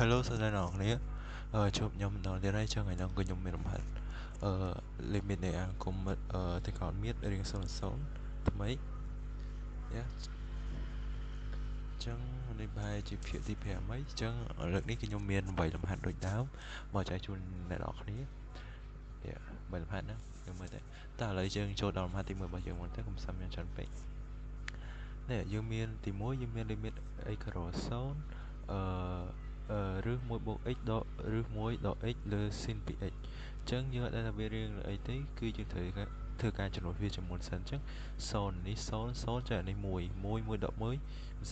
Hello សួស្តីអ្នកនរគ្នាជួបខ្ញុំម្ដងទៀតហើយចឹងថ្ងៃនេះគឺខ្ញុំមានលំហាត់អឺ limit នៃអាគមទីកោណមៀតរៀង00ថ្មីយ៉ាចឹងនេះប្រហែលជាភាគទី5ហើយចឹងលើកនេះគឺខ្ញុំមាន8លំហាត់ដូចដើមមកចែកជូនអ្នកនរគ្នាយ៉ា3លំហាត់ហ្នឹងខ្ញុំមើលតែតើឥឡូវយើងចូលដល់លំហាត់ទី1របស់យើងមុនទៅកុំសាំយ៉ាងច្រើនពេកនេះយើងមានទី1យើងមាន limit x 0អឺឬ1បូក x ដកឬ1ដក x លើ sin 2x អញ្ចឹងយើងអត់ដឹងថាវារៀងលើអីទេគឺយើងត្រូវធ្វើការចំនួនវាជាមុនសិនអញ្ចឹង0នេះ0 0ចុចនេះ1 1 1ដក1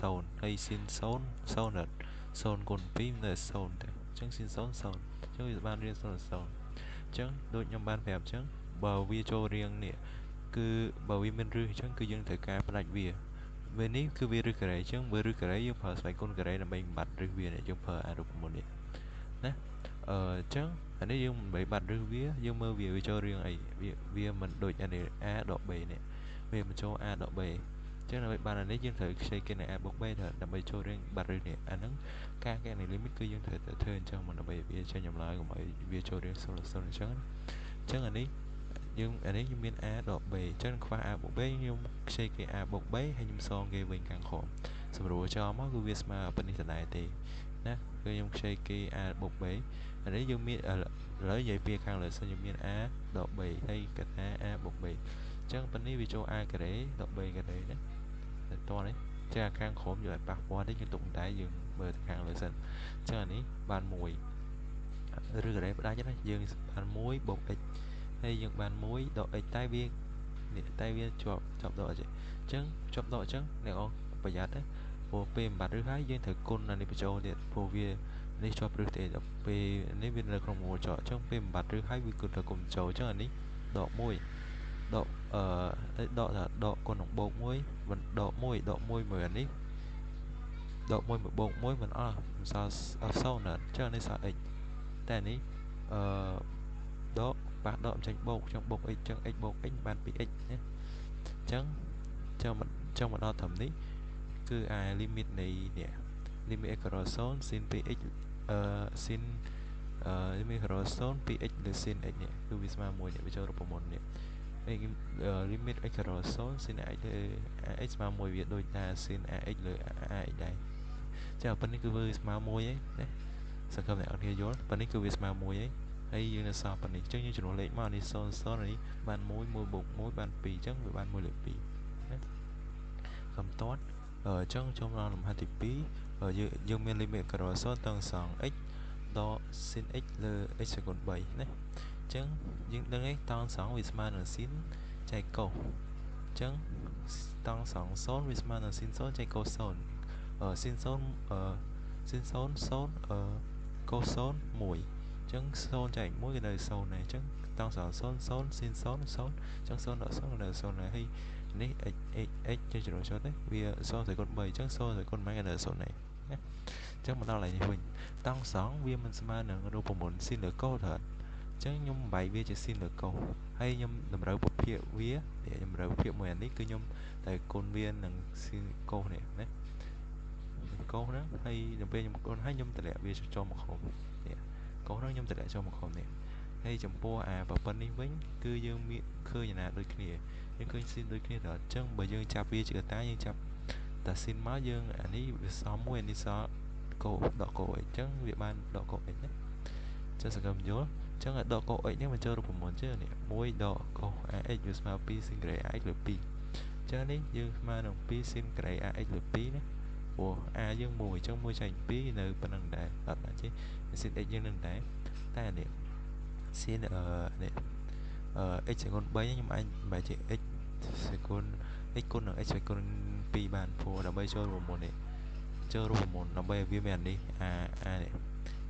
0ហើយ sin 0 0អត់0គុណ2នៅ0ទេអញ្ចឹង sin 0 0អញ្ចឹងវាបានរៀង0 0អញ្ចឹងដូចខ្ញុំបានប្រាប់អញ្ចឹងបើវាចូលរៀងនេះគឺបើវាមានរឹសអញ្ចឹងគឺយើងត្រូវការផ្ដាច់វាពេលនេះគឺវារឹសការ៉េអញ្ចឹងបើរឹសការ៉េយើងប្រើស្វ័យគុណការ៉េដើម្បីបំបត្តិរឹសវានេះយើងប្រើអារូបមន្តនេះណាអញ្ចឹងអានេះយើងមិនបាត់រឹសវាយើងមើលវាវាចូលរឿងអីវាមិនដូចអានេះ a ដក b នេះវាមិនចូល a ដក b អញ្ចឹងដើម្បីបានអានេះយើងត្រូវខ្ចីគេនៅ a បូក b ទៅដើម្បីចូលរឿងបាត់រឹសនេះអាហ្នឹងការកែនៃ limit គឺយើងត្រូវតែធ្វើអញ្ចឹងមិនដើម្បីវាចេញចម្លើយកុំឲ្យវាចូលរឿង0 0អញ្ចឹងអញ្ចឹងអានេះយើងអានេះខ្ញុំមាន a ដក b អញ្ចឹងខ្វះ a បូក b ខ្ញុំខ្ចីគេ a បូក b ហើយខ្ញុំសងគេវិញខាងក្រោមសម្រួលចោលមកគឺវាស្មើប៉ុណ្នេះដដែលទេណាគឺខ្ញុំខ្ចីគេ a បូក b អានេះយើងមានឥឡូវនិយាយពីខាងលើសិនយើងមាន a ដក b ហើយកថា a បូក b អញ្ចឹងប៉ុណ្នេះវាចូល a ការ៉េដក b ការ៉េណាតែតោះនេះចាខាងក្រោមយកឲ្យប៉ះពាល់ទេយើងទុកតែយើងមើលទៅខាងលើសិនអញ្ចឹងអានេះបាន1ឬការ៉េផ្ដាច់ណាយើងបាន1បូក x ហើយយើងបាន1ដក x តែវានេះតែវាជាប់ជាប់ដកអញ្ចឹងជាប់ដកអញ្ចឹងអ្នកអប្រយ័ត្នណាព្រោះពេលបំបត្តិរឹសហើយយើងត្រូវគុណអានេះបញ្ចូលទៀតព្រោះវានេះជាប់រឹសទេដល់ពេលនេះវានៅក្នុងមូលចកអញ្ចឹងពេលបំបត្តិរឹសហើយវាគុណត្រូវគុណចូលអញ្ចឹងអានេះដក1ដកអឺដកថាដកគុណនឹងបូក1មិនដក1ដក1មួយអានេះដក1មួយបូក1មិនអស់មិនសល់0ណាអញ្ចឹងនេះសល់ x តែនេះអឺដកប៉ះដកចេញបូកចឹងបូក x ចឹង x បូក x បាន 2x ណាអញ្ចឹងចឹងចឹងមកដល់ត្រឹមនេះគឺអា limit នៃនេះ limit x 0 sin 2x អឺ sin អឺ limit 0 2x លើ sin x នេះគឺវាស្មើ1នេះវាចូលរូបមន្តនេះ limit x 0 sin x លើ ax ស្មើ1វាដូចថា sin ax លើ ax ដែរចឹងប៉ុណ្នេះគឺវាស្មើ1ឯណាសង្ឃឹមអ្នកនរគ្នាយល់ប៉ុណ្នេះគឺវាស្មើ1ឯងហើយយើងនៅសល់ប៉ុណ្នេះអញ្ចឹងយើងចំនួនលេខមកនេះ0 0នេះបាន1 1បូក1បាន2អញ្ចឹងវាបាន1លើ2ណាកំតតអញ្ចឹងចូលដល់លំហាត់ទី2យើងយើងមាន limit ក្រ0តឹងសង x ដក sin x លើ x គុណ3ណាអញ្ចឹងយើងដឹងឯងតង់សងវាស្មើនឹង sin ចែកកុសអញ្ចឹងតង់សង0វាស្មើនឹង sin 0ចែកកុស0 sin 0អឺ sin 0 0អឺកុស0 1ចឹង0ចែក1គឺនៅ0ដែរអញ្ចឹងតង់សល់0 0 sin 0 0អញ្ចឹង0ដក0គឺនៅ0ដែរហើយនេះ x x x ចេះចំនួនចូលទេវា0ស្វ័យគុណ3អញ្ចឹង0ស្វ័យគុណ1គឺនៅ0ដែរណាអញ្ចឹងមកដល់កន្លែងនេះវិញតង់សងវាមិនស្មើនឹងរូបមន្ត sin លើកុសទេអញ្ចឹងខ្ញុំបំបែកវាជា sin លើកុសហើយខ្ញុំតម្រូវពភាគវាខ្ញុំតម្រូវពភាគមួយអានេះគឺខ្ញុំតែគុណវានឹង sin កុសនេះណាកុសហ្នឹងហើយដល់ពេលខ្ញុំគុណហើយខ្ញុំតម្លាក់វាចូលមកក្រោមនេះកុសហ្នឹងខ្ញុំតម្លាក់ចូលមកក្រោមនេះហើយចំពោះអាប្រព័ន្ធនេះវិញគឺយើងមានឃើញអាណាដូចគ្នាយើងឃើញស៊ីនដូចគ្នាតែអញ្ចឹងបើយើងចាប់វាជាកតាយើងចាប់តាស៊ីនមកយើងអានេះវាសល់មួយអានេះសល់កោដកកោអញ្ចឹងវាបានដកកោ x ណាចឹងសកម្មយល់អញ្ចឹងដកកោ x នេះមកចូលរូបមន្តចឹងនេះ1ដកកុស ax វាស្មើ2 sin ក្រេ ax លើ2អញ្ចឹងនេះយើងស្មើនឹង2 sin ក្រេ ax លើ2ណាព្រោះ a យើង1អញ្ចឹង1ចែក2នៅប៉ុណ្្នឹងដែរអត់ទេ sin x យើងនឹងដែរតែនេះ sin អឺនេះអឺ x គុណ3ខ្ញុំអាចបែរជា x គុណ x គុណនឹង x គុណ2បានព្រោះដើម្បីចូលរូបមន្តនេះចូលរូបមន្តដើម្បីឲ្យវាមានអានេះអាអានេះ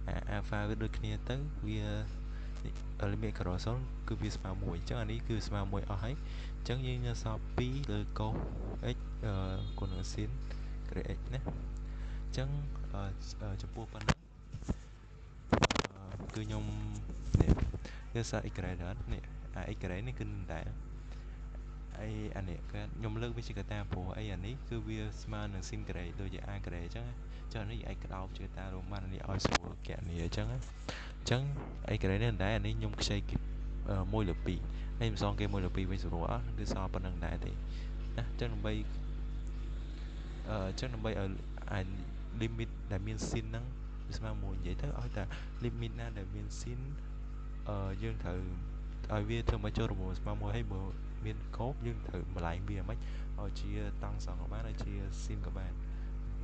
អា alpha វាដូចគ្នាទៅវា limit ក្រ0គឺវាស្មើ1អញ្ចឹងអានេះគឺស្មើ1អស់ហើយអញ្ចឹងយើងនៅសល់2លើកុស x គុណនឹង sin ក្រេ x ណាអញ្ចឹងចំពោះប៉ុណ្ណឹងគឺខ្ញុំនេះវាសារ x ក្រេដែរនេះអា x ក្រេនេះគឺដែរ អីអានេះគឺខ្ញុំលើកវាជាកតាព្រោះអីអានេះគឺវាស្មើនឹង sin ការ៉េដូចជា a ការ៉េអញ្ចឹងចឹងនេះអាចក្តោបជាកតារួមបានអានេះឲ្យស្រួលកណនីអញ្ចឹងអញ្ចឹងអីការ៉េនេះដែរអានេះខ្ញុំខ្ចីគេ1លើ2ហើយខ្ញុំសងគេ1លើ2វិញស្រួលអត់គឺសល់ប៉ុណ្្នឹងដែរទេណាអញ្ចឹងដើម្បីអញ្ចឹងដើម្បីឲ្យអា limit ដែលមាន sin ហ្នឹងវាស្មើ1និយាយទៅឲ្យតែ limit ណាដែលមាន sin អឺយើងត្រូវឲ្យវាធ្វើមកចូលរង្វង់ស្មើ1ហើយបើមានកោបយើងត្រូវម្លែងវាមិនឲ្យជាតង់សងក៏បានឲ្យជា sin ក៏បាន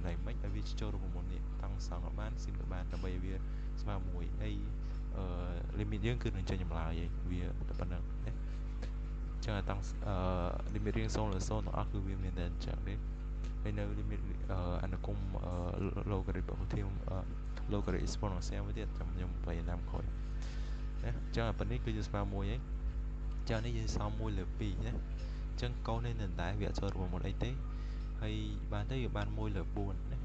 ម្លែងមិនឲ្យវាចូលរង្វង់នេះតង់សងក៏បាន sin ក៏បានដើម្បីឲ្យវាស្មើ1ហើយអឺ limit យើងគឺនឹងចេញចម្លើយឯងវាតែប៉ុណ្្នឹងណាចឹងអាតង់អឺ limit រៀង0លើ0ទាំងអស់គឺវាមានតែអញ្ចឹងទេហើយនៅ limit អនុគម logarithm ធៀម logarithm exponential មួយទៀតចាំខ្ញុំបៃតាមក្រោយណាអញ្ចឹងអាប៉ុណ្នេះគឺជាស្មើ1ឯងចឹងនេះយើងសល់1លើ2ណាអញ្ចឹងកូននេះនៅតែវាអត់ចូលរួមមុនអីទេហើយបានទៅវាបាន1លើ4ណា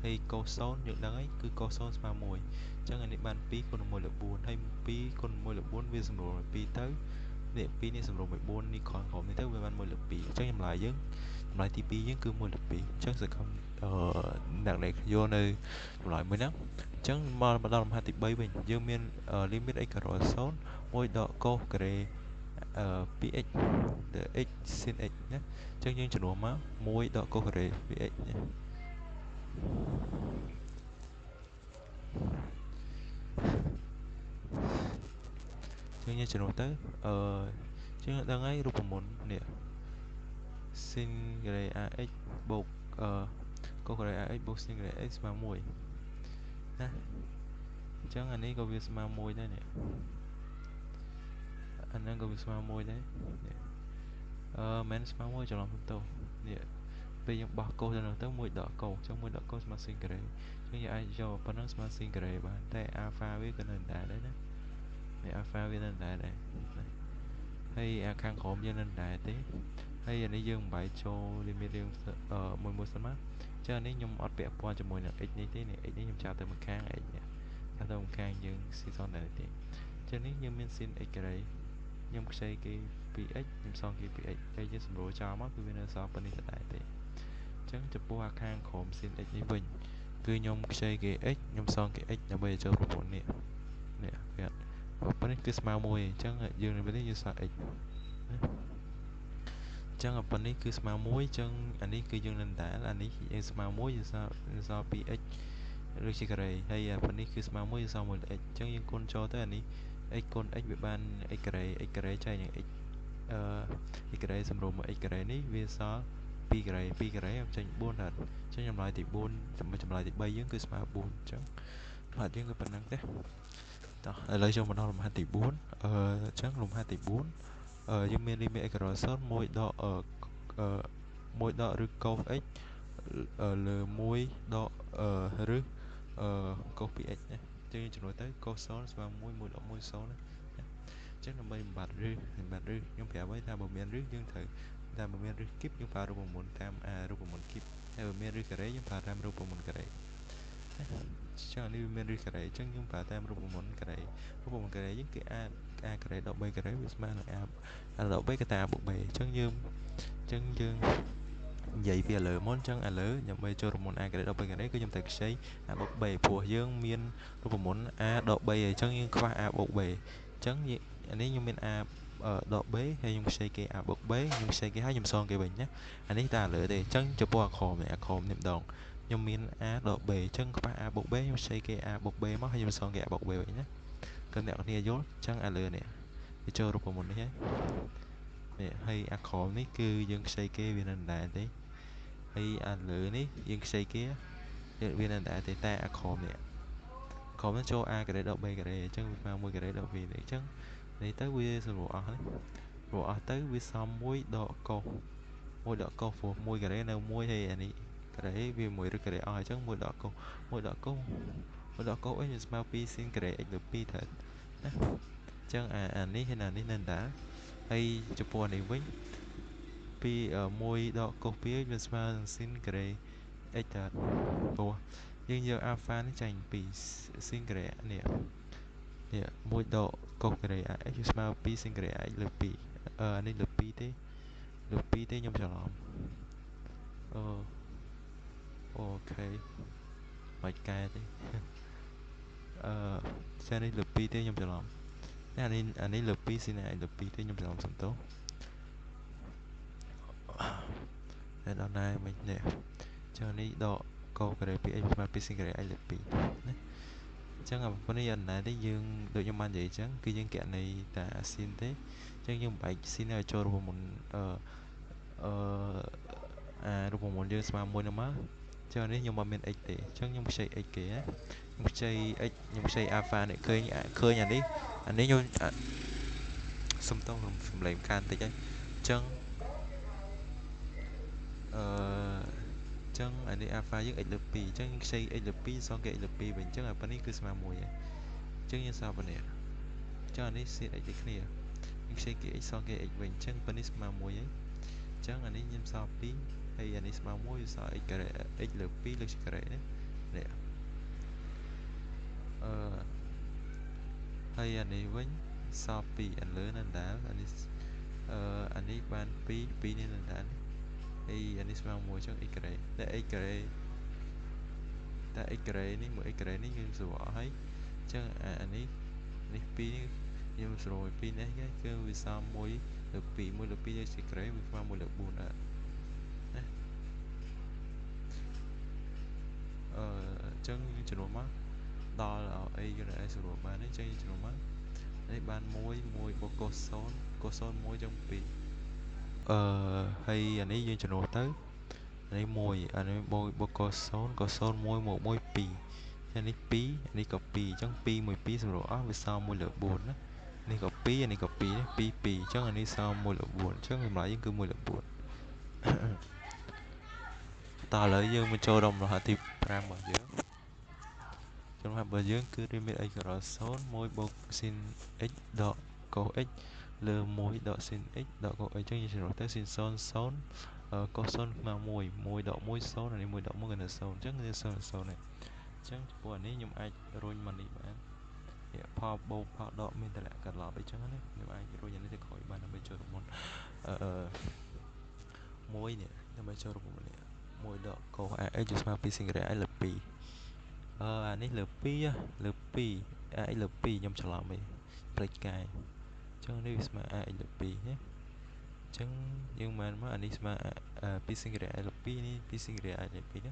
ហើយកូស0យើងដឹងហើយគឺកូស0ស្មើ1អញ្ចឹងអានេះបាន2គុណ1លើ4ហើយ2គុណ1លើ4វាសម្រួល2ទៅនេះ2នេះសម្រួលមួយ4នេះខនក្រុមនេះទៅវាបាន1លើ2អញ្ចឹងចម្លើយយើងចម្លើយទី2យើងគឺ1លើ2អញ្ចឹងសង្ឃឹមអឺអ្នកដែលយកនៅចម្លើយមួយហ្នឹងអញ្ចឹងមកដល់លំហាត់ទី3វិញយើងមាន limit x ក្រ0 1ដកកូសការ៉េ 2x ទៅ x sin x ណាអញ្ចឹងយើងជំនួសមក1ដកកូសការ៉េ 2x ណាចឹងយើងជំនួសទៅអឺចឹងដឹងហើយរូបមន្តនេះ sin ការ៉េ ax បូកអឺកូសការ៉េ ax បូក sin ការ៉េ x ស្មើ1ណាអញ្ចឹងអានេះក៏វាស្មើ1ដែរនេះអាហ្នឹងក៏វាស្មើ1ដែរនេះអឺមិនស្មើ1ច្រឡំទៅនេះពេលយើងបោះកូសទៅនោះទៅ1ដកកូសអញ្ចឹង1ដកកូសស្មើ sin ការ៉េអញ្ចឹងយើងអាចយកប៉ុណ្ណឹងស្មើ sin ការ៉េបានតែ alpha វាក៏នៅដែរដែរណានេះ alpha វានៅដែរដែរហើយអាខាងក្រោមយើងនៅដែរទេហើយអានេះយើងបំបែកចូល limit យើងមួយមួយសិនមកចឹងអានេះខ្ញុំអត់ពាក់ព័ន្ធជាមួយនឹង x នេះទេនេះ x នេះខ្ញុំចាប់ទៅម្ខាង x នេះចាប់ទៅម្ខាងយើងស៊ីសនដែរទេចឹងនេះយើងមាន sin x ការ៉េខ្ញុំខ្ចីគេ 2x ខ្ញុំសងគេ 2x ហើយយើងសម្រួលចោលមកគឺវានៅសល់ប៉ុណ្នេះដដែលទេអញ្ចឹងចំពោះអាខាងក្រោម sin x នេះវិញគឺខ្ញុំខ្ចីគេ x ខ្ញុំសងគេ x ដើម្បីឲ្យចូលប្រព័ន្ធនេះនេះវាប៉ុណ្នេះគឺស្មើ1អញ្ចឹងយើងនៅនេះយើងសល់ x ណាអញ្ចឹងអាប៉ុណ្នេះគឺស្មើ1អញ្ចឹងអានេះគឺយើងនឹងដែរអានេះយើងស្មើ1យើងសល់ 2x ឬជាការ៉េហើយអាប៉ុណ្នេះគឺស្មើ1យើងសល់1 x អញ្ចឹងយើងគុណចូលទៅអានេះ x គុណ x វាបាន x ការ៉េ x ការ៉េចែកនឹង x អឺ x ការ៉េសម្រុំមក x ការ៉េនេះវាសល់2ការ៉េ2ការ៉េចេញ4ដល់អញ្ចឹងចម្លើយទី4ចម្លើយទី3យើងគឺស្មើ4អញ្ចឹងបាទយើងគឺប៉ុណ្្នឹងទេតោះឥឡូវចូលមកដល់លំហាត់ទី4អឺអញ្ចឹងលំហាត់ទី4អឺយើងមាន limit x ក្រ0 1ដកអឺ1ដកឬកូស x លើ1ដកឬអឺកូស 2x ណាអញ្ចឹងយើងចំនួនទៅកូស0ស្មើ1 1ដក1 0ណាអញ្ចឹងដើម្បីបំបត្តិឬបំបត្តិឬខ្ញុំប្រាប់ហើយថាបើមានឬយើងត្រូវតែបើមានឬគីបយើងប្រើរូបមន្តតាមអារូបមន្តគីបតែបើមានឬការ៉េយើងប្រើតាមរូបមន្តការ៉េចឹងនេះវាមានឬការ៉េអញ្ចឹងយើងប្រើតាមរូបមន្តការ៉េរូបមន្តការ៉េយើងគឺ a a ការ៉េដក b ការ៉េវាស្មើនឹង a ដក b កតា a បូក b អញ្ចឹងយើងនិយាយពីឥឡូវមុនអញ្ចឹងឥឡូវដើម្បីចូលរូបមន្ត a ការ៉េដក b ការ៉េគឺខ្ញុំត្រូវខ្ចី a បូក b ព្រោះយើងមានរូបមន្ត a ដក b អញ្ចឹងយើងខ្វះ a បូក b អញ្ចឹងអានេះខ្ញុំមាន a ដក b ហើយខ្ញុំខ្ចីគេ a បូក b ខ្ញុំខ្ចីគេហើយខ្ញុំសងគេវិញណាអានេះតែឥឡូវទេអញ្ចឹងចំពោះអាក្រោមនេះអាក្រោមនេះម្ដងខ្ញុំមាន a ដក b អញ្ចឹងខ្វះ a បូក b ខ្ញុំខ្ចីគេ a បូក b មកហើយខ្ញុំសងគេ a បូក b វិញណាគឺអ្នកគ្នាយល់អញ្ចឹងឥឡូវនេះវាចូលរូបមន្តនេះហើយនេះហើយអាក្រោមនេះគឺយើងខ្ចីគេវានៅដែរទេហើយអាលើនេះយើងខ្ចីគេវានៅដែរទេតែអាក្រោមនេះក្រោមនេះចូល a ការ៉េដក b ការ៉េអញ្ចឹងវាស្មើ1ការ៉េដក b នេះអញ្ចឹងនេះទៅវាសម្រួលអស់នេះព្រោះអស់ទៅវាសម1ដកកុស1ដកកុសព្រោះ1ការ៉េនៅ1ហើយអានេះការ៉េវា1ឬការ៉េអស់អញ្ចឹង1ដកកុស1ដកកុស1ដកកុសអីវាស្មើ2 sin ការ៉េ x លើ2ត្រូវណាអញ្ចឹងអានេះហើយអានេះនៅដែរហើយចំពោះនេះវិញពី1ដកកុស2វាស្មើនឹង sin ការ៉េ x តើព្រោះយើងយក alpha នេះចាញ់2 sin ការ៉េនេះនេះ1ដកកុសការ៉េ x វាស្មើ2 sin ការ៉េ x លើ2អានេះលើ2ទេ លើ2ទេខ្ញុំច្រឡំអឺអូខេមិនកែទេអឺសេនេះលើ2ទេខ្ញុំច្រឡំអានេះលើ2ស៊ីន x លើ2ទេខ្ញុំច្រឡំសំទោសតែដល់ណាមិញនេះចឹងនេះដកកូការ៉េ 2x ស្មើ2ស៊ីនការ៉េ x លើ2ណាអញ្ចឹងអាប៉ុណ្នេះអត់ណាទេយើងដូចខ្ញុំបាននិយាយអញ្ចឹងគឺយើងកណនីតាស៊ីនទេអញ្ចឹងយើងបែកស៊ីនឲ្យចូលរូបមន្តអឺអារូបមន្តយើងស្មើ1នោះមកអញ្ចឹងនេះខ្ញុំអត់មាន x ទេអញ្ចឹងខ្ញុំខ្ចី x គេណាខ្ញុំខ្ចី x ខ្ញុំខ្ចី alpha នេះឃើញអានេះខ្ញុំសុំទោសសំឡេងកានតិចហើយអញ្ចឹងអឺចឹងអានេះ alpha យើង x លើ2អញ្ចឹងខ្ចី x លើ2សល់គេ x លើ2វិញអញ្ចឹងអាប៉ុណ្នេះគឺស្មើ1ហើយអញ្ចឹងយើងសល់ប៉ុណ្នេះអញ្ចឹងអានេះ sin x ដូចគ្នាយើងខ្ចីគេ x សល់គេ x វិញអញ្ចឹងប៉ុណ្នេះស្មើ1ហើយអញ្ចឹងអានេះខ្ញុំសល់2ហើយអានេះស្មើ1វាសល់ x ការ៉េ x លើ2លើការ៉េនេះនេះអឺហើយអានេះវិញសល់2អាលើនៅដាលអានេះអឺអានេះបាន2 2នេះនៅដាលហើយអានេះស្មើ1ចឹង x ការ៉េតែ x ការ៉េតែ x ការ៉េនេះមួយ x ការ៉េនេះយើងស្រួលអស់ហើយអញ្ចឹងអានេះនេះ2នេះខ្ញុំស្រួល2នេះគឺវាសល់1លើ2 1លើ2យកជាការ៉េវាស្មើ1លើ4ដែរណាអឺអញ្ចឹងយើងចំនួនមកដល់អីយើងអាចស្រួលបានអញ្ចឹងយើងចំនួនមកនេះបាន1 1បូកកូស0កូស0 1ចឹង2អឺហើយអានេះយើងចំនួនទៅនេះ1អានេះបូកបូកក0ក0 1មក1 2អានេះ2អានេះក៏2អញ្ចឹង2 1 2សម្រួលអស់វាសល់1លើ4ណានេះក៏2អានេះក៏2នេះ2 2អញ្ចឹងអានេះសល់1លើ4អញ្ចឹងតម្លៃយើងគឺ1លើ4តោះឥឡូវយើងមកចូលដល់លំហាត់ទី5របស់យើងលំហាត់របស់យើងគឺ limit x ក្រ0 1បូក sin x ដក cos x លើ1ដក sin x ដក cos x អញ្ចឹងយើងច្រឡំទៅ sin 0 0 cos 0ស្មើ1 1ដក1 0អានេះ1ដក1គឺនៅ0អញ្ចឹងគឺ0 0នេះអញ្ចឹងចំពោះអានេះខ្ញុំអាចរុញមកនេះបាននេះផលបូកផលដកមានតម្លាក់កន្លប់អីចឹងណាខ្ញុំអាចរុញអានេះទៅក្រោយបានដើម្បីចូលរូបមន្តអឺ1នេះដើម្បីចូលរូបមន្តនេះ1ដក cos ax ស្មើ2 sin ការ៉េ x លើ2អឺអានេះលើ2លើ2 ax លើ2ខ្ញុំច្រឡំឯងភ្លេចកែចឹងនេះវាស្មើ ax លើ2ណាចឹងយើងបានមកអានេះស្មើ2 sin ការ៉េ x លើ2នេះ2 sin ការ៉េ x លើ2ណា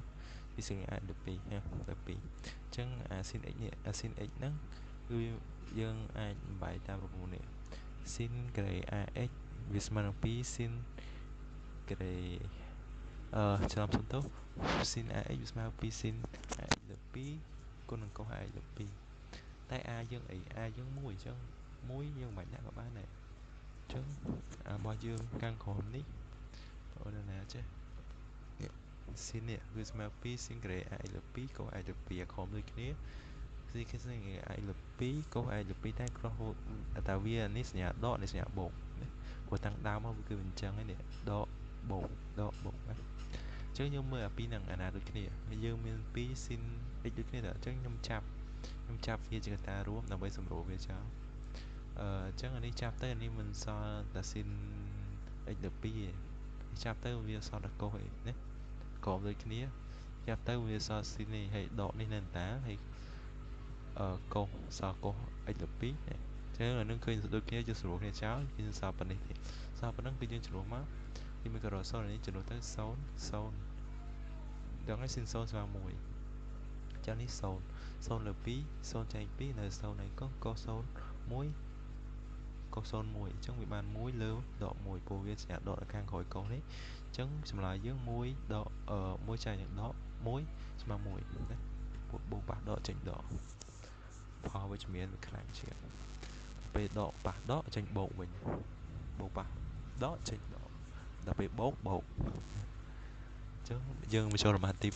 2 sin ការ៉េ x លើ2ណាលើ2ចឹងអា sin x នេះអា sin x ហ្នឹងគឺយើងអាចបំបែកតាមរូបមន្តនេះ sin ការ៉េ ax វាស្មើនឹង2 sin ការ៉េអឺច្រឡំសុំទោស sin ax វាស្មើ2 sin ax លើ2គុណនឹង cos ax លើ2តែ a យើងអី a យើង1អញ្ចឹង1យើងមិនបាច់ដាក់ក៏បានដែរអញ្ចឹងអារបស់យើងខាងក្រោមនេះអូនណាចេះនេះ sin នេះវាស្មើ2 sin ការ៉េ ax លើ2 cos ax លើ2អាក្រោមដូចគ្នា sin ការ៉េ ax លើ2 cos ax លើ2តែក្រោះតែវានេះសញ្ញាដកនេះសញ្ញាបូកណាព្រោះតាំងដើមមកវាគឺអញ្ចឹងហើយនេះដកបូកដកបូកណាអញ្ចឹងយើងមើលអាពីរហ្នឹងអាណាដូចគ្នាយើងមាន2 sin x ដូចគ្នាតែអញ្ចឹងខ្ញុំចាប់វាជាកត្តារួមដើម្បីសម្រួលវាចោលអញ្ចឹងអានេះចាប់ទៅអានេះមិនសល់តែ sin x លើ2ទេចាប់ទៅវាសល់តែកុសឯណាក្រោមដូចគ្នាចាប់ទៅវាសល់ sin នេះហើយដកនេះនៅតាហើយកុសសល់កុស x លើ2អញ្ចឹងអានឹងឃើញដូចគ្នាយើងស្រួលគ្នាចោលគឺសល់ប៉ុណ្នេះទេសល់ប៉ុណ្ណឹងគឺយើងជ្រុះមកទីមួយក៏រសូននេះចំនួនទៅ0 0ដល់ហើយ sin 0ស្មើ1ចឹងនេះ0 0លើ2 0ចែក2នៅ0ហើយកុសកុស0 1កុស0 1អញ្ចឹងវាបាន1លើដក1ព្រោះវាសញ្ញាដកនៅខាងក្រោយកុសនេះអញ្ចឹងចម្លើយយើង1ដក1ចែកនឹងដក1ស្មើ1ណាបូកប៉ះដកចេញដកផលវិជ្ជមានវាខ្លាំងជាងពេលដកប៉ះដកចេញបូកវិញបូកប៉ះដកចេញដកដល់ពេលបូកបូកអញ្ចឹងយើងមកចូលលំហាត់ទី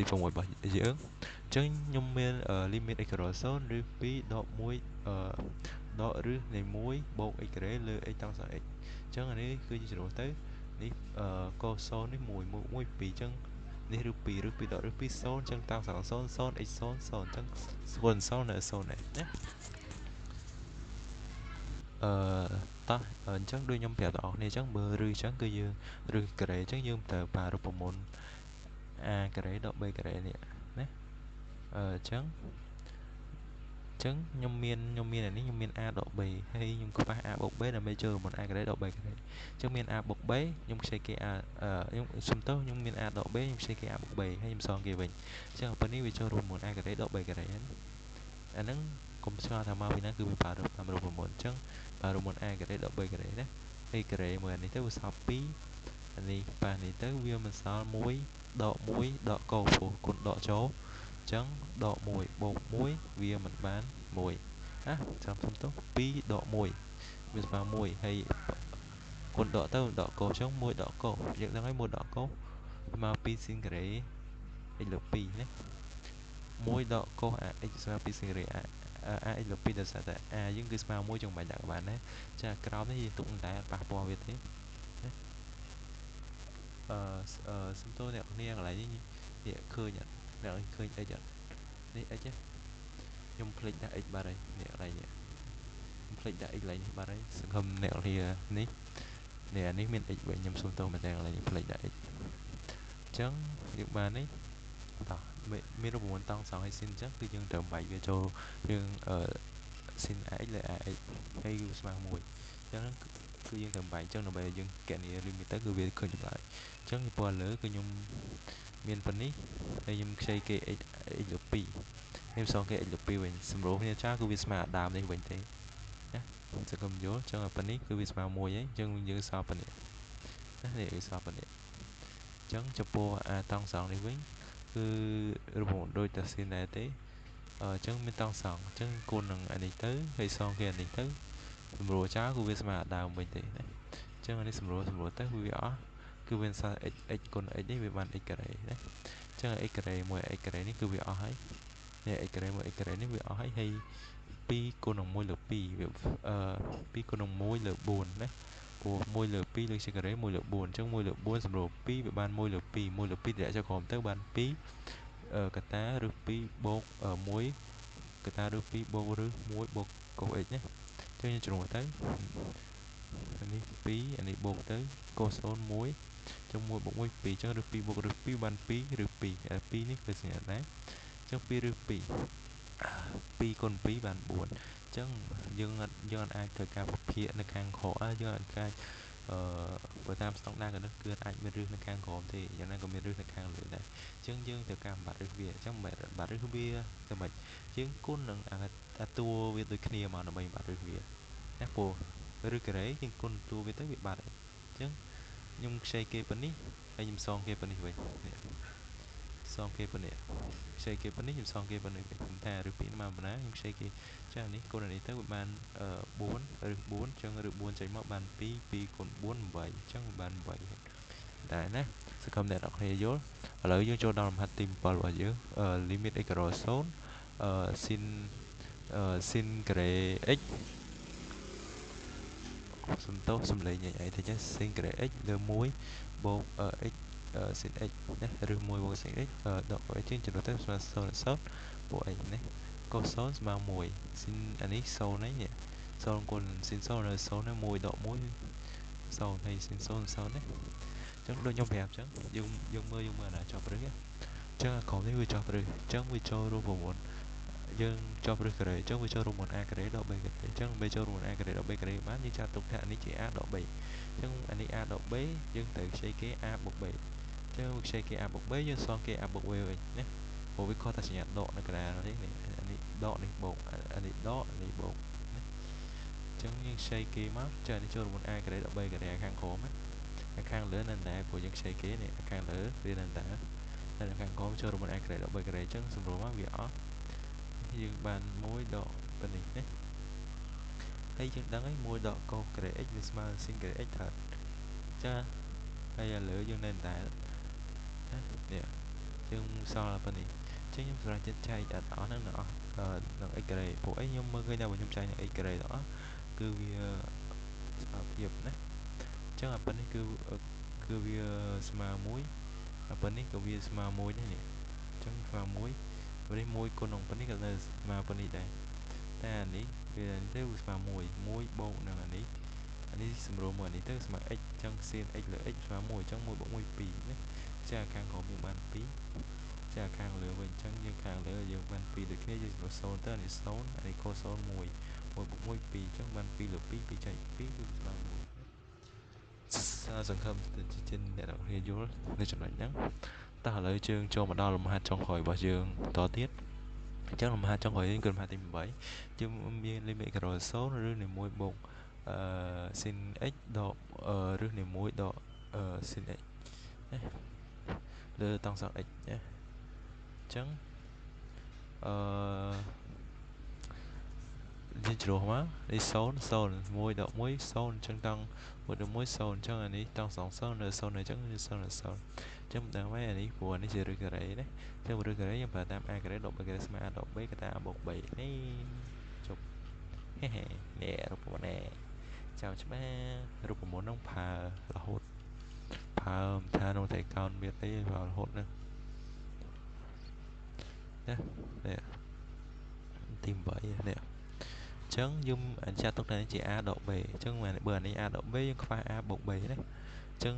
6របស់យើងអញ្ចឹងខ្ញុំមាន limit x 0ឬ2ដក1ដកឬនៃ1បូក x ការ៉េលើ x តង់ស x អញ្ចឹងអានេះគឺជាចំនួនទៅនេះកូ0នេះ1 1 1 2អញ្ចឹងនេះឬ2ឬ2ដកឬ2 0អញ្ចឹងតង់ស0 0 x 0 0អញ្ចឹង0 0នៅ0ដែរណាអឺ តោះអញ្ចឹងដូចខ្ញុំប្រាប់បងប្អូនគ្នាអញ្ចឹងបើឬអញ្ចឹងគឺយើងឬការ៉េអញ្ចឹងយើងត្រូវប្រើរូបមន្ត a ការ៉េដក b ការ៉េនេះណាអញ្ចឹងខ្ញុំមានអានេះខ្ញុំមាន a ដក b ហើយខ្ញុំខ្វះ a បូក b ដើម្បីចូលរូបមន្ត a ការ៉េដក b ការ៉េអញ្ចឹងមាន a បូក b ខ្ញុំខ្ចីគេ a ខ្ញុំសុំទោសខ្ញុំមាន a ដក b ខ្ញុំខ្ចីគេ a បូក b ហើយខ្ញុំសងគេវិញអញ្ចឹងប៉ុណ្នេះវាចូលរូបមន្ត a ការ៉េដក b ការ៉េហ្នឹងអាហ្នឹងកុំឆ្ងល់ថាមកពីណាគឺវាប្រើតាមរូបមន្តអញ្ចឹងប្រើរូបមន្ត a ការ៉េដក b ការ៉េណាហើយការ៉េមួយអានេះទៅវាសល់2អានេះប៉ះនេះទៅវាមិនសល់1ដក1ដកកោព្រោះគុណដកចូលអញ្ចឹងដក1បូក1វាមិនបាន1ណាចាំសុំទោស2ដក1វាស្មើ1ហើយគុណដកទៅដកកោអញ្ចឹង1ដកកោយើងដឹងហើយ1ដកកោស្មើ2ស៊ីនការ៉េ x លើ2ណា1ដកកោ a x ស្មើ2ស៊ីនការ៉េ a x លើ2ដោយសារតែ a យើងគឺស្មើ1ចឹងមិនដាក់បានណាចាក្រោមនេះយើងទុកតែប៉ះពាល់វាទេណាសុំទោសអ្នកគ្នាកន្លែងនេះនេះឃើញអត់អ្នកឃើញ x អត់នេះ x ខ្ញុំភ្លេចដាក់ x បាត់ហើយនេះកន្លែងនេះខ្ញុំភ្លេចដាក់ x កន្លែងនេះបាត់ហើយសង្ឃឹមអ្នកគ្នានេះនេះអានេះមាន x វិញខ្ញុំសុំទោសមែនតើកន្លែងនេះភ្លេចដាក់ x អញ្ចឹងយើងបាននេះតោះមានរូបមន្តតង់សងឲ្យស៊ីនអញ្ចឹងគឺយើងត្រូវបែកវាចូលយើងស៊ីន ax លើ ax ហើយគឺស្មើ1អញ្ចឹងគឺយើងត្រូវបែកអញ្ចឹងដើម្បីឲ្យយើងគណនា limit ទៅគឺវាឃើញចម្លើយអញ្ចឹងពណ៌លើគឺខ្ញុំមានប៉ុណ្នេះហើយខ្ញុំខ្ចីគេ x x លើ2ខ្ញុំសងគេ x លើ2វិញសម្រួលគ្នាចាគឺវាស្មើអាដើមនេះវិញទេណាសង្ឃឹមយល់អញ្ចឹងប៉ុណ្នេះគឺវាស្មើ1ហើយអញ្ចឹងយើងសល់ប៉ុណ្នេះណានេះវាសល់ប៉ុណ្នេះអញ្ចឹងចំពោះអាតង់សងនេះវិញគឺរូបមន្តដូចតែស៊ីនដែរទេអញ្ចឹងមានតង់សងអញ្ចឹងគុណនឹងអានេះទៅហើយសងគេអានេះទៅសម្រួលចោលគឺវាស្មើអាដើមវិញទេណាអញ្ចឹងអានេះសម្រួលទៅវាអស់គឺវាសល់ x x គុណ x នេះវាបាន x ការ៉េណាអញ្ចឹង x ការ៉េមួយ x ការ៉េនេះគឺវាអស់ហើយនេះ x ការ៉េមួយ x ការ៉េនេះវាអស់ហើយហើយ2គុណនឹង1លើ2វា2គុណនឹង1លើ4ណាព្រោះ1លើ2លើជាការ៉េ1លើ4អញ្ចឹង1លើ4សម្រួល2វាបាន1លើ2 1លើ2តម្លាក់ចុះក្រោមទៅបាន2កតាឬ2បូក1កតាឬ2បូកឬ1បូកកូស x ណាអញ្ចឹងយើងជ្រុះទៅអានេះ2អានេះបូកទៅកូស0 1ចឹង1បូក1 2ចឹងឬ2បូកឬ2បាន2ឬ2អា2នេះគឺសញ្ញាដែរចឹង2ឬ2 2គុណ2បាន4ចឹងយើងអត់អាចធ្វើការវិភាគនៅខាងក្រោមយើងអត់អាចបើតាមស្តង់ដារកណិតគឺអាចមានរឹសនៅខាងក្រោមទេយ៉ាងណាក៏មានរឹសនៅខាងលើដែរអញ្ចឹងយើងត្រូវការបាត់រឹសវាអញ្ចឹងមិនបាត់រឹសវាទៅមិនយើងគុណនឹងអាតួវាដូចគ្នាមកដើម្បីបាត់រឹសវាណាព្រោះរឹសការ៉េយើងគុណតួវាទៅវាបាត់ហើយអញ្ចឹងខ្ញុំខ្ចីគេប៉ុណ្នេះហើយខ្ញុំសងគេប៉ុណ្នេះវិញនេះសងគេប៉ុណ្នេះខ្ចីគេប៉ុណ្នេះខ្ញុំសងគេប៉ុណ្នេះវិញខ្ញុំថារឹសពីរមកប៉ុណ្ណាខ្ញុំខ្ចីគេចានេះគុណអានេះទៅវាបាន4ឬ4អញ្ចឹងឬ4ចេញមកបាន2 2គុណ4 8អញ្ចឹងបាន8តែណាសង្ឃឹមអ្នកនរគ្នាយល់ឥឡូវយើងចូលដល់លំហាត់ទី7របស់យើង limit x 0 sin sin ការ៉េ x សំទោសសំឡេងញ៉ៃអីតិច sin ការ៉េ x លើ1បូក x sin x ណាឬ1បូក sin x ដក x ជាងចំណុចទៅស្មើ0 0បូក x ណាកូស0ស្មើ1 sin អានេះ0ហ្នឹងនេះ0គុណ sin 0នៅ0ណា1ដក1 0ហើយ sin 0 0ណាអញ្ចឹងដូចខ្ញុំប្រាប់អញ្ចឹងយើងមើលអាណាចប់រឹសអញ្ចឹងអាក្រុមនេះវាចប់រឹសអញ្ចឹងវាចូលរូបមន្តយើងចប់រឹសការ៉េអញ្ចឹងវាចូលរូបមន្ត a ការ៉េដក b ការ៉េអញ្ចឹងបើចូលរូបមន្ត a ការ៉េដក b ការ៉េបានយើងចាត់ទុកថាអានេះជា a ដក b អញ្ចឹងអានេះ a ដក b យើងត្រូវខ្ចីគេ a បូក b អញ្ចឹងខ្ចីគេ a បូក b យើងសងគេ a បូក b វិញណាព្រោះវាខុសតែសញ្ញាដកនៅកណ្ដាលទេនេះអានេះដកនេះបូកអានេះដកអានេះបូកណាអញ្ចឹងយើងខ្ចីគេមកចានេះចូលរូបមន្ត a ការ៉េដក b ការ៉េខាងក្រោមណាខាងលើនៅតែព្រោះយើងខ្ចីគេនេះខាងលើវានៅតែតែខាងក្រោមចូលរូបមន្ត a ការ៉េដក b ការ៉េអញ្ចឹងសម្រួលមកវាអស់យើងបាន1ដកប៉ុណ្នេះណាហើយយើងដឹងហើយ1ដកកូសការ៉េ x វាស្មើ sin ការ៉េ x ត្រូវចាហើយឥឡូវយើងនៅតែណានេះយើងសល់ប៉ុណ្នេះអញ្ចឹងខ្ញុំសម្រាប់ចិត្តចែកអត់អស់ហ្នឹងនឹងអស់នឹង x ការ៉េព្រោះអីខ្ញុំមើលឃើញថាបើខ្ញុំចែកនឹង x ការ៉េទាំងអស់គឺវាស្មើភាពណាអញ្ចឹងអាប៉ុណ្នេះគឺវាស្មើ1អាប៉ុណ្នេះក៏វាស្មើ1ដែរនេះអញ្ចឹងស្មើ1នេះ1គុណនឹងប៉ុណ្នេះក៏នៅស្មើប៉ុណ្នេះដែរតែអានេះវាទៅវាស្មើ1 1បូកនឹងអានេះ នេះសម្រួលមួយអានេះទៅស្មើ x អញ្ចឹង sin x លើ x ស្មើ1អញ្ចឹង1បូក1 2ណាចាខាងក្រោមយើងបាន2ចាខាងលើវិញអញ្ចឹងយើងខាងលើយើងបាន2ដូចគ្នាយើងសម្រួល0ទៅអានេះ0អានេះកូ0 1 1បូក1 2អញ្ចឹងបាន2លើ2 2ចែក2គឺស្មើ1សង្ឃឹមជាអ្នកនរគ្នាយល់នៅចំណុចហ្នឹងតោះឥឡូវយើងចូលមកដល់លំហាត់ចុងក្រោយរបស់យើងតទៀតអញ្ចឹងលំហាត់ចុងក្រោយយើងគឺលំហាត់ទី8យើងមានលីមីត0ឬនៃ1បូក sin x ដកឬនៃ1ដក sin x ណាលើតង់សង x ណាអញ្ចឹងអឺយើងជ្រុះមកនេះ0 0 1ដក1 0អញ្ចឹងតង់1ដក1 0អញ្ចឹងអានេះតង់សង0នៅ0អញ្ចឹង0នៅ0អញ្ចឹងមិនដឹងហើយអានេះព្រោះអានេះជាឫសការ៉េណាអញ្ចឹងឫសការ៉េយើងប្រើតាម a ការ៉េដក b ការ៉េស្មើ a ដក b កតា a បូក b នេះជប់ហេហេនេះរូបមន្តនេះចាំច្បាស់រូបមន្តហ្នឹងផើរហូតផើមិនថាក្នុងតែកោនមានអីផើរហូតហ្នឹងណានេះទី8នេះអញ្ចឹងយើងអញ្ចាត់ទុកថាជា a ដក b អញ្ចឹងបើអានេះ a ដក b យើងខ្វះ a បូក b ណាអញ្ចឹង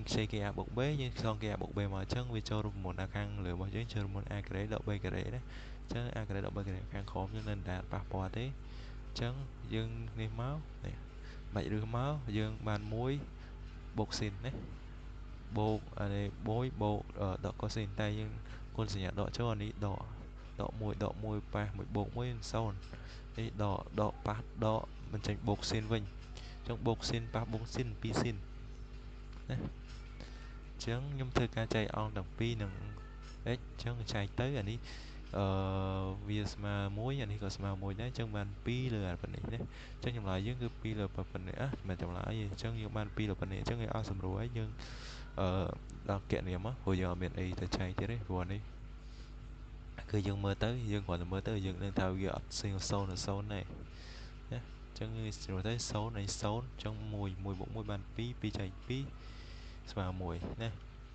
ខ្ចីគេ a បូក b យើងសងគេ a បូក b មកអញ្ចឹងវាចូលរូបមន្តខាងលើរបស់យើងចូលរូបមន្ត a ការ៉េដក b ការ៉េណាអញ្ចឹង a ការ៉េដក b ការ៉េខាងក្រោមយើងនៅតែប៉ះពាល់ទេអញ្ចឹងយើងនេះមកនេះបាច់រឹសមកយើងបាន1បូក sin ណាបូកអានេះ1បូកដកកូស៊ីនតែយើងគុណសញ្ញាដកចូលអានេះដកដក1ដក1ប៉ះ1បូក1 0នេះដកដកប៉ះដកមិនចេញបូក sin វិញអញ្ចឹងបូក sin ប៉ះបូក sin 2 sin ណាអញ្ចឹងខ្ញុំធ្វើការចែកអង្គទាំងពីរនឹង x អញ្ចឹងចែកទៅអានេះអឺវាស្មើ1អានេះក៏ស្មើ1ដែរអញ្ចឹងបាន2លើអាប៉ុណ្នេះណាអញ្ចឹងចម្លើយយើងគឺ2លើប៉ុណ្នេះអ่ะមិនចម្លើយទេអញ្ចឹងយើងបាន2លើប៉ុណ្នេះអញ្ចឹងវាអស់សម្រួលហើយយើងអឺដល់គណនាមកព្រោះយើងអត់មានអីទៅចែកទៀតទេព្រោះនេះគឺយើងមើលទៅយើងគ្រាន់តែមើលទៅយើងនឹងថាវាអត់0 0 0ទេណាអញ្ចឹងវាស្រួលទៅ0នៃ0អញ្ចឹង1 1បូក1បាន2 2ចែក2ស្មើ1ណា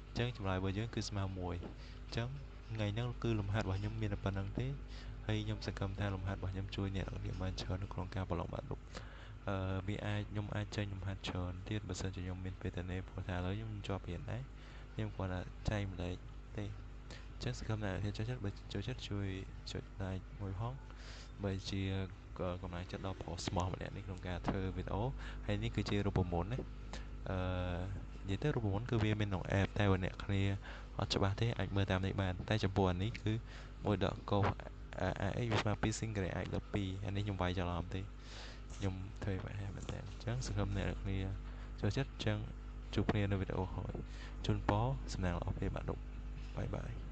អញ្ចឹងចម្លើយរបស់យើងគឺស្មើ1អញ្ចឹងថ្ងៃហ្នឹងគឺលំហាត់របស់ខ្ញុំមានតែប៉ុណ្្នឹងទេហើយខ្ញុំសង្ឃឹមថាលំហាត់របស់ខ្ញុំជួយអ្នកនរគ្នាបានច្រើននៅក្នុងការប្រឡងបាក់ឌុបអឺវាអាចខ្ញុំអាចចេញលំហាត់ច្រើនទៀតបើសិនជាខ្ញុំមានពេលទៅនេះព្រោះថាឥឡូវខ្ញុំជាប់រៀនដែរខ្ញុំគ្រាន់តែចែកម្លែកទេអញ្ចឹងសង្ឃឹមថាអ្នកចូលចិត្តបើចូលចិត្តជួយចុច like មួយផងបើជាកម្លាំងចិត្តដល់ប្រុសស្មោះម្នាក់នេះក្នុងការធ្វើវីដេអូហើយនេះគឺជារូបមន្តណាអឺនិយាយទៅរូបមន្តគឺវាមានក្នុង app តែបើអ្នកគ្នាអត់ច្បាស់ទេអាចមើលតាមនេះបានតែចំពោះអានេះគឺ1ដកកុស ax វាស្មើ2 sin ការ៉េ x ដល់2អានេះខ្ញុំវាយច្រឡំទេខ្ញុំធ្វើបែបនេះមែនតើអញ្ចឹងសង្ឃឹមអ្នកគ្នាចូលចិត្តអញ្ចឹងជួបគ្នានៅវីដេអូក្រោយជូនពរសំណាងល្អពេលបាក់ឌុបបាយបាយ។